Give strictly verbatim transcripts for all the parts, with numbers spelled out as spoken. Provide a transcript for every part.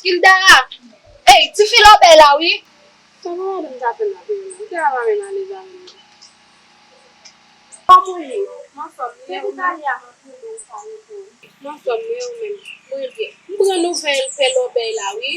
Kildara! Ey, tifi Lòbèy la, wi! Sa pa madanm sa fè m ap rele la? Kildara pa menm alèz avè m. Kòman w ye? M anfòm, men ou menm? M anfòm, men ou menm? Mwen byen. M pran nouvèl pè Lòbèy la, wi.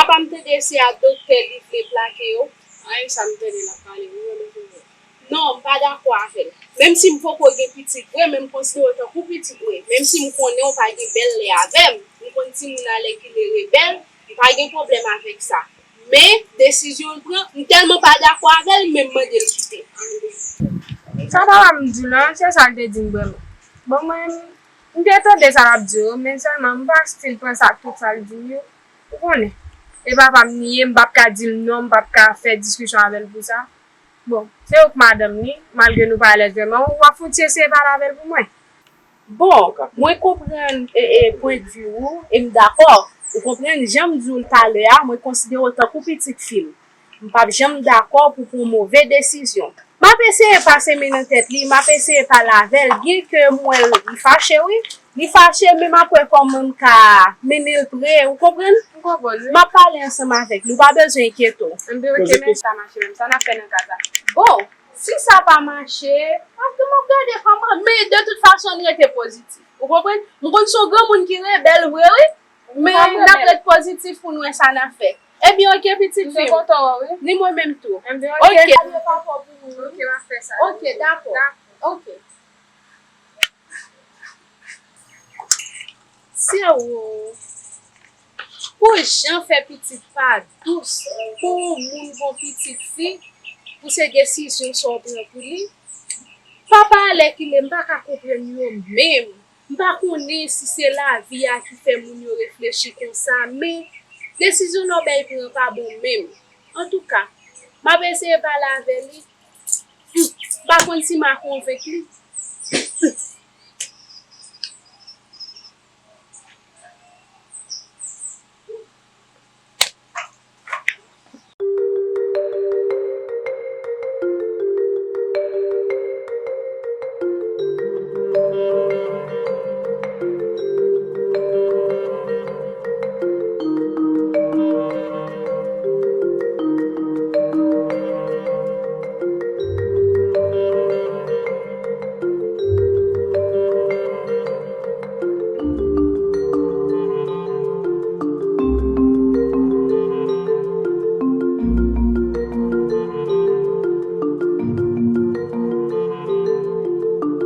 Apa m tande se a doktè li vle plake yo? Ay, sa m tande l ap pale, wi, mwen menm. Non, m pa dakò avè l. Menm si m poko gen pitit vre, men m konsidere w tankou pitit mwen. Menm si m konnen w pa gen bèl lè avè m, m konn timoun alèkile rebèl, m pa gen pwoblèm avèk sa. Men, desizyon l pran, m tèlman pa dakò avè l, men m mande l kite. Sa papa m di w lan, se sa l te di m vrèman. Bon, mwen, m te tande sa l ap di yo, men sèlman m pa still pran sa tout sa l di m yo. Ou konnen. E papa m li ye, m p ap ka di l non, m p ap ka fè diskisyon avè l pou sa. Bon, se ou k madanm li, malgre nou pa alèz vrèman, w ap fout eseye pale avè l pou mwen. Bon, mwen konprann, e, e, pwendvi w e m dakò. Ou konprann, jan m di w l talè a, mwen konsidere w tankou pitit fi m. M p ap janm dakò pou pran move desizyon. M ap eseye pase men nan tèt li, m ap eseye pale avè l, byenke m wè l, li fache, wi. Li fache, men m ap wè kòman m ka mennen l pre, ou konprann? M konprann, wi. M ap pale ansanm avèk li, ou pa bezwen enkyete w. Enben, oke, men sa mache menm, sa n ap fè nan ka sa? Bon, si sa pa mache, m ap, m ap gade kòman, men de tout fason, n rete pozitif, ou konprann? M konn se yon granmoun ki rebèl vre, wi, men n ap ret pozitif pou n wè sa n ap fè. Ebyen, oke, pitit fi m. M te kontan wè w, wi. Ni mwen menm tou. Enben, oke. Oke. Salye papa w pou mwen, wi. Oke, m ap fè sa. Oke, dakò. Dakò. Oke. Sè ou, pou jan fè pitit pa dous, pou yon moun gon pitit fi, pou se desizyon sa w pran pou li. Papa alèkile, m pa ka konprann yo menm. M pa konnen si se lavi a ki fè moun yo reflechi konsa, men desizyon Lòbèy pran pa bon menm. Antouka, m ap eseye pale avè li. Hmm, m pa konn si m a konvenk li.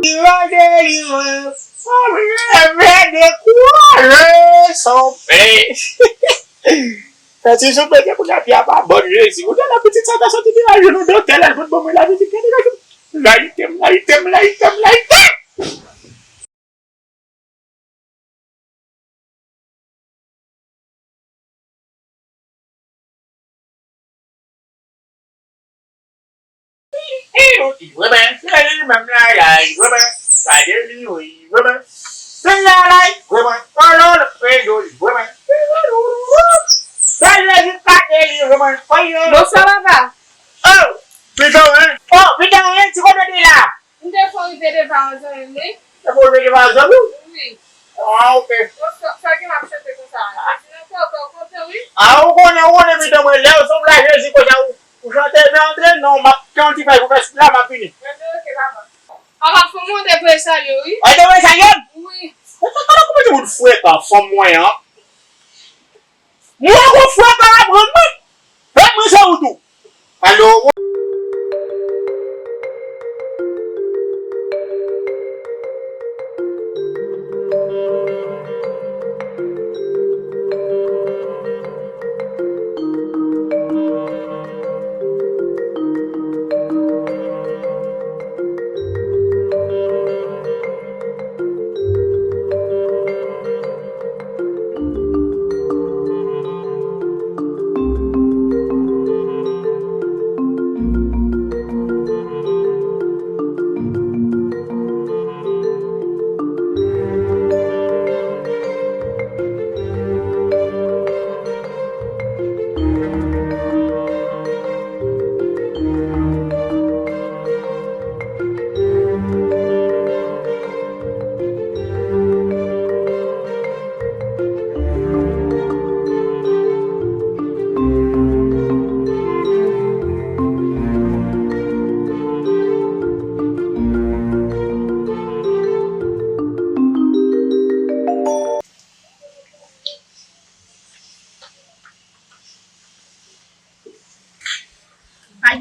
Li rande li wè, fò m leve de koulè son pè. Fè ti soupe de koulè pye a pa bon Jezi. Ou tande pitit sa ta soti de ajenou dotè la, l pot ban mwen la vizit, gade la. Layite m, layite m, layite m, layite m. Li vrèman, se li menm la, la, li vrèman, gade li, wi, vrèman. Se la, la, li vrèman, kolon, pedo, li vrèman. Gade li, gade li, vrèman, voyons. Bonswa, papa. Oh, pito, hein? Oh, pito, hein, ti kote de la? M te fò rive devan yon zanmi m, wi. Te fò rive devan yon zanmi w? Wi. Ah, ok. Bon, sa, sa gen m ap chante konsa a? Mèsi nan kò, kò, kontan, wi. Ah, ou konnen, ou konnen, pitit mwen, lè w sanble a Jezi konsa, ou, ou chante, men antre non, m ap fè yon ti fèy pou fè sou la, m ap vini. Mwen te ok, papa. Papa, fanm mwen te voye salye w, wi. Ah, te voye salye m? Wi. Mwen te konnen kòman ti moun frekan, fanm mwen an. Mwen gon frekan ap rann mwen. Fè mwen sa ou tou. Alo.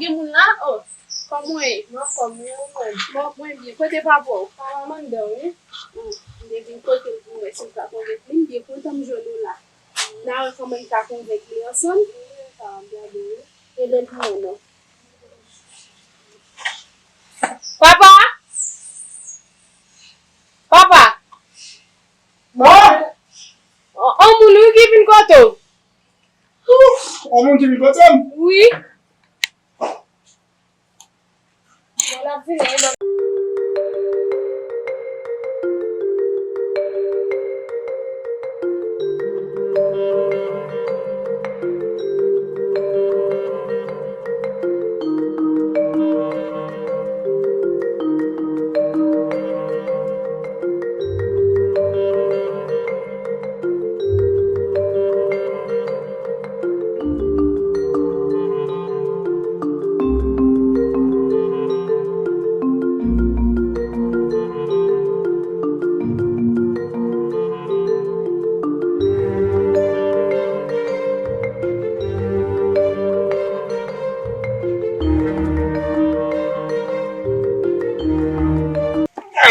Gen moun la? Oh, kòman w ye? M anfòm wi, ou menm? Bon, mwen byen. Kote papa w? Papa m anndan wi. Hmm, m te vin kote l pou m wè si m ka konvèt li. M byen kontan m jwenn ou la. N a wè kòman n ka konvèt li ansanm. Wi, sa m ap gade wi. E bèl pou mwen non. Papa! Papa! Bon! On, on moun wi ki vin kote w. Ouf! On moun ki vin kote m? Wi. Bon, l ap vini, wi, bon.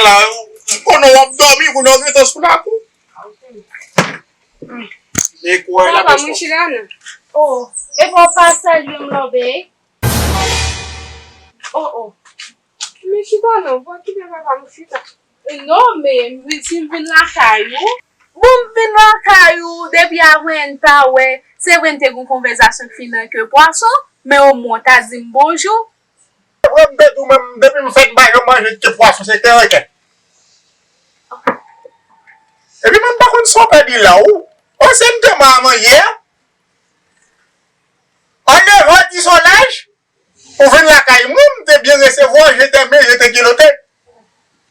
La, konnen w ap dòmi, konnen w gen tan sou lakou. E kwè la papa, mwen chita non. Oh, e pa w pa salye m lòbèy? Oh, oh. Mwen chita non, bon, kite papa m chita. Non, men, m vin, si m vin lakay ou. Bon, m vin lakay ou, depi avan yè n pa wè. Se vre n te gen yon konvèsasyon k fin nan ke pwason, men omwen w ta di m bonjou. Vre, m te di w menm, depi m fèt, m pa janm manje ke pwason, se ke reken. Epi mwen, m pa konn sa w pèdi la, ou. O, se m te manman yè. An devan di son laj, ou vin lakay mwen, m te byen resevwa w, je t'aime, je te kilote.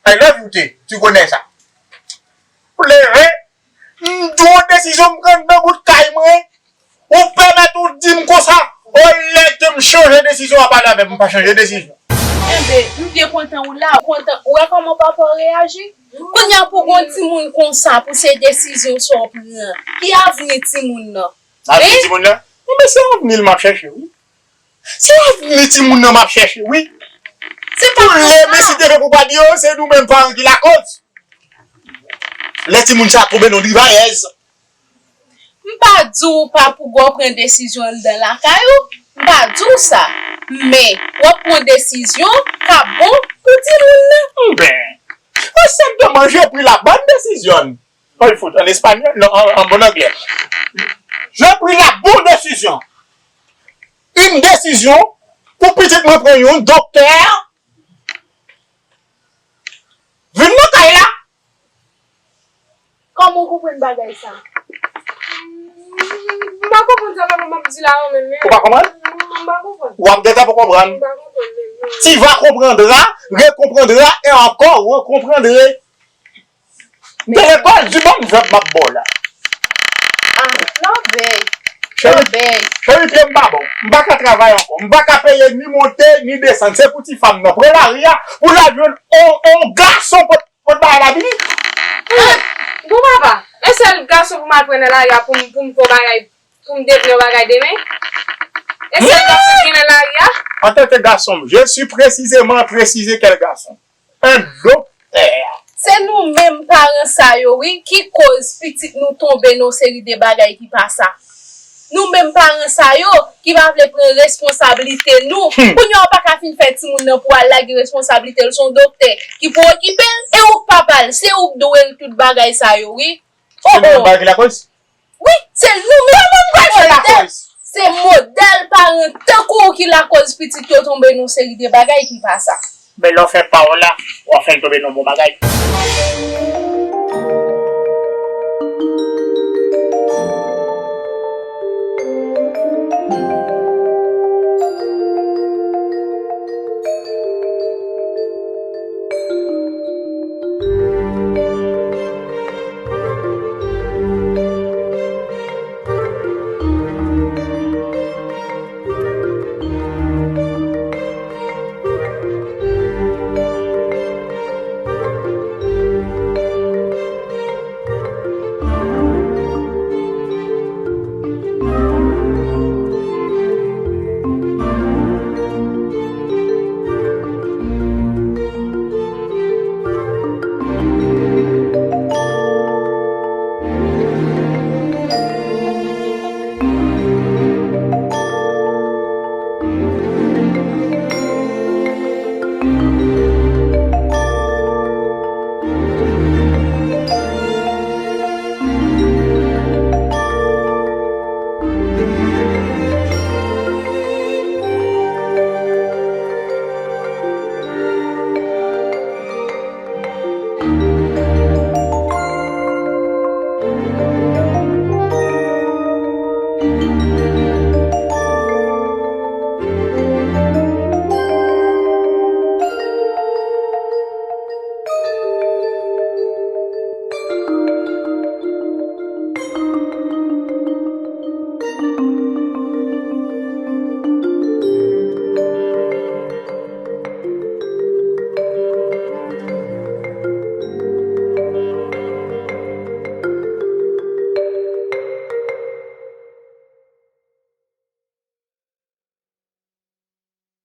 I love you, te, tu connais sa. Ou leve, m di w desizyon m pran nan bout kay mwen, ou pèmèt ou di m konsa, o lè ke m chanje desizyon, w ap pale avè m, m pa chanje desizyon. Enben, m byen kontan ou la, ou kontan, ou wè kòman papa w reyaji? Kounye a pou gon timoun konsa, pou se desizyon sa w pran, ki avni timoun nan? Avni timoun nan? Enben, se avni l m ap chèche, wi. Se avni timoun nan m ap chèche, wi. Se pa pou lè konsa. Mesye te fè pou pa di yo, se nou menm paran ki lakoz. Lè timoun sa tonbe nan rivayèz. M pa di w pa pou gwo pran desizyon anndan lakay ou. M pa di w sa. Men, w ap pran desizyon k ap bon pou timoun nan. Enben, o, se demen, je pris la bonne décision. Oy fout, an espanyòl? Non, an, an bon anglè. Je pris la bonne décision. Une décision pou pitit mwen pran yon doktè. Vin nan kay la. Kòman w konprann bagay sa? M pa konprann sa papa m ap di la yo menm, men. Ou pa konprann? M pa konprann. W ap gentan pou konprann. M pa konprann menm, non. Tu vas comprendre, rekonprann, et encore rekonprann. De lekòl, di ban m vèb m ap ba w la. Ah, lòbèy. Cheri, lòbèy. Cheri, pye m pa bon. M pa ka travay ankò. M pa ka peye ni monte, ni desann. Se pou ti fanm nan pran lari a, pou l al jwenn on, on gason pot, pot bagay la vini. Eh, bon papa, e sèl gason pou m al pran nan lari a pou m, pou m fè yon bagay, pou m devni yon bagay demen? E sèl gason ki gen nan lari a? Antanke gason, je suis précisément précisé quel garçon. Un doktè. Se nou menm paran sa yo, wi, ki koz pitit nou tonbe nan yon seri de bagay ki pa sa. Nou menm paran sa yo ki pa vle pran responsablite nou. Hmm. Kounye a w pa ka fin fè timoun nan pou al lage responsablite l, se yon doktè ki pou okipe l, e ou k papa l, se ou k dwe l tout bagay sa yo, wi. Oh, oh. Se nou menm paran ki lakoz? Wi, se nou menm ki lakoz. Se modèl paran tankou w ki lakoz pitit yo tonbe nan yon seri de bagay ki pa sa. Men lè w fè pa w la, w ap fè l tonbe nan yon bon bagay.